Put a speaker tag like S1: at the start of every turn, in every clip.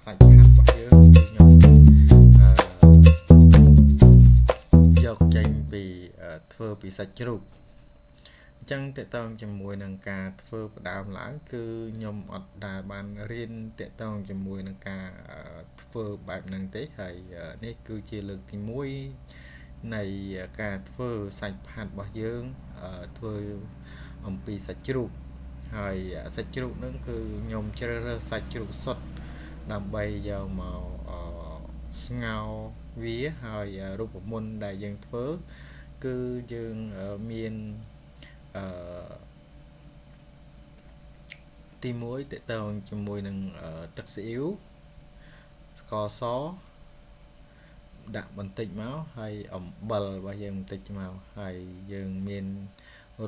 S1: សាច់ផាត់របស់យើងគឺខ្ញុំអឺយកចេញពីធ្វើពីសាច់ជ្រូកអញ្ចឹងតកតងជាមួយនឹងការធ្វើផ្ដើមឡើងគឺខ្ញុំអត់ដែលបានរៀនតកតងជាមួយនឹងការធ្វើបែបហ្នឹងទេហើយនេះគឺជាលើកទី1នៃការធ្វើសាច់ផាត់របស់យើងធ្វើអំពីសាច់ជ្រូកហើយសាច់ជ្រូកហ្នឹងគឺខ្ញុំជ្រើសរើសសាច់ជ្រូកសុទ្ធដើម្បីយកមកស្ងោរវាហើយរូបមន្តដែលយើងធ្វើគឺយើងមានអឺទី1តកតងជាមួយនឹងទឹកស៊ីអ៊ីវស្ករសដាក់បន្តិចមកហើយអំបិលរបស់យើងបន្តិចមកហើយយើងមាន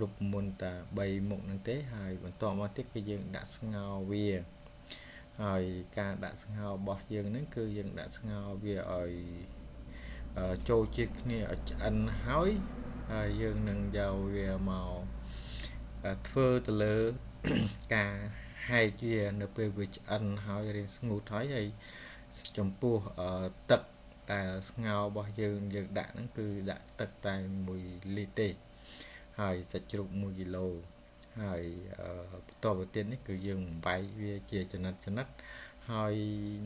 S1: រូបមន្តតែ3មុខហ្នឹងទេហើយបន្ទាប់មកទៀតគឺយើងដាក់ស្ងោរវាហើយការដាក់ស្ងោររបស់យើងហ្នឹងគឺយើងដាក់ស្ងោរវាឲ្យចូលជាតិគ្នាឲ្យឆ្អិនហើយហើយយើងនឹងយកវាមកធ្វើទៅលើការហែកវានៅពេលវាឆ្អិនហើយរៀងស្ងួតហើយហើយចំពោះទឹកដែលស្ងោររបស់យើងយើងដាក់ហ្នឹងគឺដាក់ទឹកតែ1លីត្រទេហើយសាច់ជ្រូក1គីឡូហើយបន្តទៅទៀតនេះគឺយើងបំបែកវាជាចំណិតចំណិតហើយ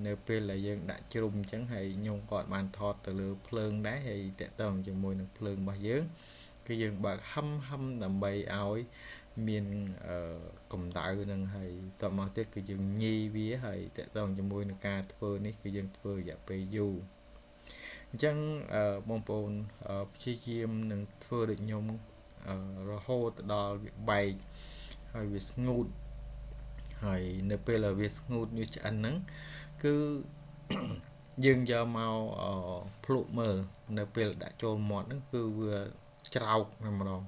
S1: នៅពេលដែលយើងដាក់ជ្រុំអញ្ចឹងហើយខ្ញុំក៏បានថតទៅលើភ្លើងដែរហើយតកតងជាមួយនឹងភ្លើងរបស់យើងគឺយើងបើកហឹមហឹមដើម្បីឲ្យមានកម្ដៅនឹងហើយតមកទៀតគឺយើងញីវាហើយតកតងជាមួយនឹងការធ្វើនេះគឺយើងធ្វើរយៈពេលយូរអញ្ចឹងបងប្អូនព្យាយាមនឹងធ្វើដូចខ្ញុំរហូតដល់វាបែកហើយវាស្ងួតហើយនៅពេលដែលវាស្ងួតវាឆ្អិនហ្នឹងគឺយើងយកមកភ្លក់មើលនៅពេលដាក់ចូលមាត់ហ្នឹងគឺវាច្រោកតែម្ដង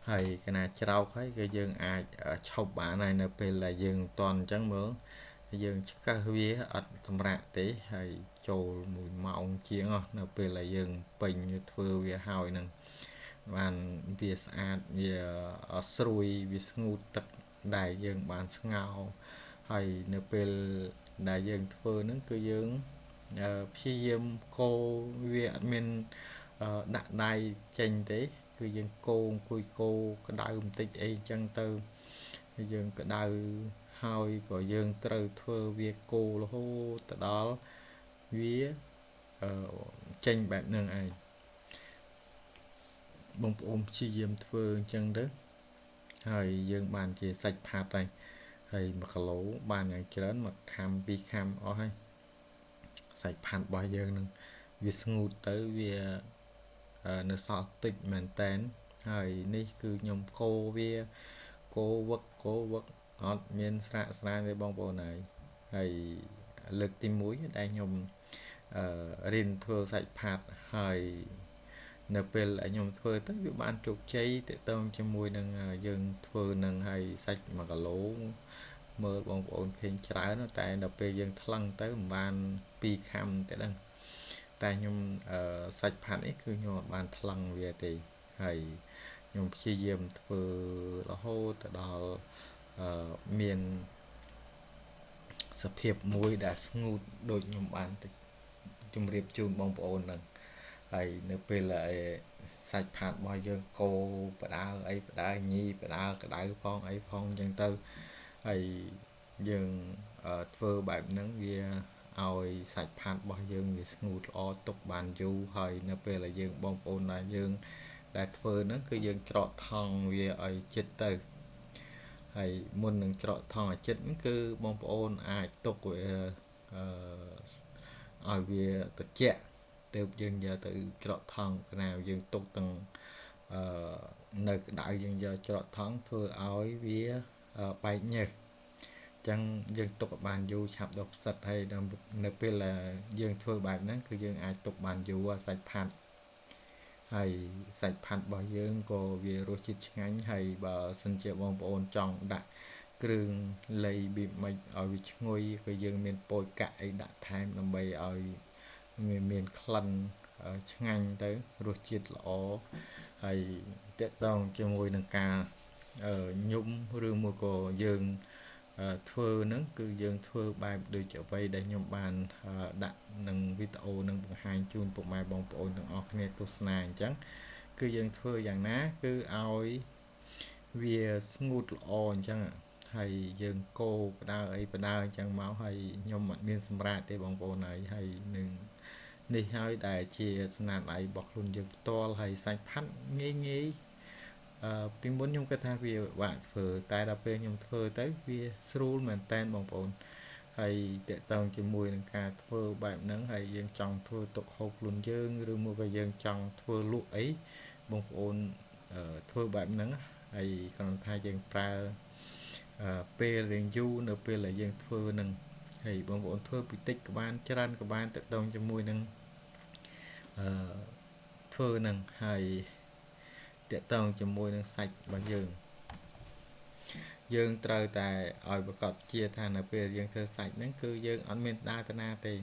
S1: ហើយកាលណាច្រោកហើយគឺយើងអាចឈប់បានហើយនៅពេលដែលយើងតន់អញ្ចឹងមើលយើងឆ្កឹះវាអត់សម្រាកទេហើយចូល1ម៉ោងជាងនៅពេលដែលយើងពេញធ្វើវាហើយហ្នឹងបានវាស្អាតវាស្រួយវាស្ងួតទឹកដែលយើងបានស្ងោរហើយនៅពេលដែលយើងធ្វើហ្នឹងគឺយើងព្យាយាមកូរវាអត់មានដាក់ដៃចេញទេគឺយើងកូរអង្គុយកូរក្តៅបន្តិចអីចឹងទៅយើងក្តៅហើយក៏យើងត្រូវធ្វើវាកូររហូតទៅដល់វាចេញបែបហ្នឹងឯងបងប្អូនព្យាយាមធ្វើអញ្ចឹងទៅហើយយើងបានជាសាច់ផាត់ហើយហើយ1គីឡូបានយ៉ាងច្រើនមួយខាំពីរខាំអស់ហើយសាច់ផាត់របស់យើងនឹងវាស្ងួតទៅវានៅសល់តិចមែនតែនហើយនេះគឺខ្ញុំកូរវាកូរវឹកកូរវឹកអត់មានស្រាកស្រានទេបងប្អូនហើយហើយលើកទី1ដែលខ្ញុំរៀនធ្វើសាច់ផាត់ហើយនៅពេលដែលខ្ញុំធ្វើទៅវាបានជោគជ័យតកតងជាមួយនឹងយើងធ្វើនឹងហើយសាច់1គីឡូមើលបងប្អូនឃើញច្រើនតែដល់ពេលយើងថ្លឹងទៅមិនបាន2ខាំទេដឹងតែខ្ញុំសាច់ផាត់នេះគឺខ្ញុំអត់បានថ្លឹងវាទេហើយខ្ញុំព្យាយាមធ្វើរហូតទៅដល់មានសភាពមួយដែលស្ងួតដូចខ្ញុំបានជម្រាបជូនបងប្អូនហ្នឹងហើយនៅពេលសាច់ផាត់របស់យើងកូរបដើអីបដើញីបដើក្តៅផងអីផងអញ្ចឹងទៅហើយយើងធ្វើបែបហ្នឹងវាឲ្យសាច់ផាត់របស់យើងវាស្ងួតល្អទុកបានយូរហើយនៅពេលដែលយើងបងប្អូនដែលយើងដែលធ្វើហ្នឹងគឺយើងច្រកថង់វាឲ្យចិត្តទៅហើយមុននឹងច្រកថង់ឲ្យចិត្តហ្នឹងគឺបងប្អូនអាចទុកវាឲ្យវាត្រជាក់ទើបយើងយកទៅច្រកថង់កណាយើងទុកទាំងនៅក្តៅយើងយកច្រកថង់ធ្វើឲ្យវាបែកញើសចឹងយើងទុកឲ្យបានយូរឆាប់ដុះផ្សិតហើយនៅពេលដែលយើងធ្វើបែបហ្នឹងគឺយើងអាចទុកបានយូរសាច់ផាត់ហើយសាច់ផាត់របស់យើងក៏វារសជាតិឆ្ងាញ់ហើយបើសិនជាបងប្អូនចង់ដាក់គ្រឿងលៃប៊ីម៉ិចឲ្យវាឈ្ងុយក៏យើងមានពោចកាក់អីដាក់ថែមដើម្បីឲ្យវាមានក្លិនឆ្ងាញ់ទៅរសជាតិល្អហើយតកតងជាមួយនឹងការញុំឬមួយក៏យើង ធ្វើហ្នឹងគឺយើងធ្វើបែបដូចអ្វីដែលខ្ញុំបានដាក់នឹងវីដេអូនឹងបង្ហាញជូនពុកម៉ែបងប្អូនទាំងអស់គ្នាទស្សនាអញ្ចឹងគឺយើងធ្វើយ៉ាងណាគឺឲ្យវាស្ងួតល្អអញ្ចឹងហើយយើងកូរបដើអីបដើអញ្ចឹងមកហើយខ្ញុំអត់មានសម្រាប់ទេបងប្អូនហើយហើយនឹងនេះហើយដែលជាស្នាដៃរបស់ខ្លួនយើងផ្ទាល់ហើយសាច់ផាត់ងាយងាយអឺពីមុនខ្ញុំគិតថាវាពិបាកធ្វើតែដល់ពេលខ្ញុំធ្វើទៅវាស្រួលមែនតើបងប្អូនហើយតកតងជាមួយនឹងការធ្វើបែបហ្នឹងហើយយើងចង់ធ្វើទុកហូបខ្លួនយើងឬមួយក៏យើងចង់ធ្វើលក់អីបងប្អូនធ្វើបែបហ្នឹងហើយគ្រាន់ថាយើងប្រើពេលរៀងយូរនៅពេលដែលយើងធ្វើនឹងហើយបងប្អូនធ្វើពីតិចក៏បានច្រើនក៏បានតកតងជាមួយនឹងអឺធ្វើនឹងហើយតកតងជាមួយនឹងសាច់របស់យើងយើងត្រូវតែឲ្យប្រកបជាថានៅពេលយើងធ្វើសាច់ហ្នឹងគឺយើងអត់មានដើរតាណាទេ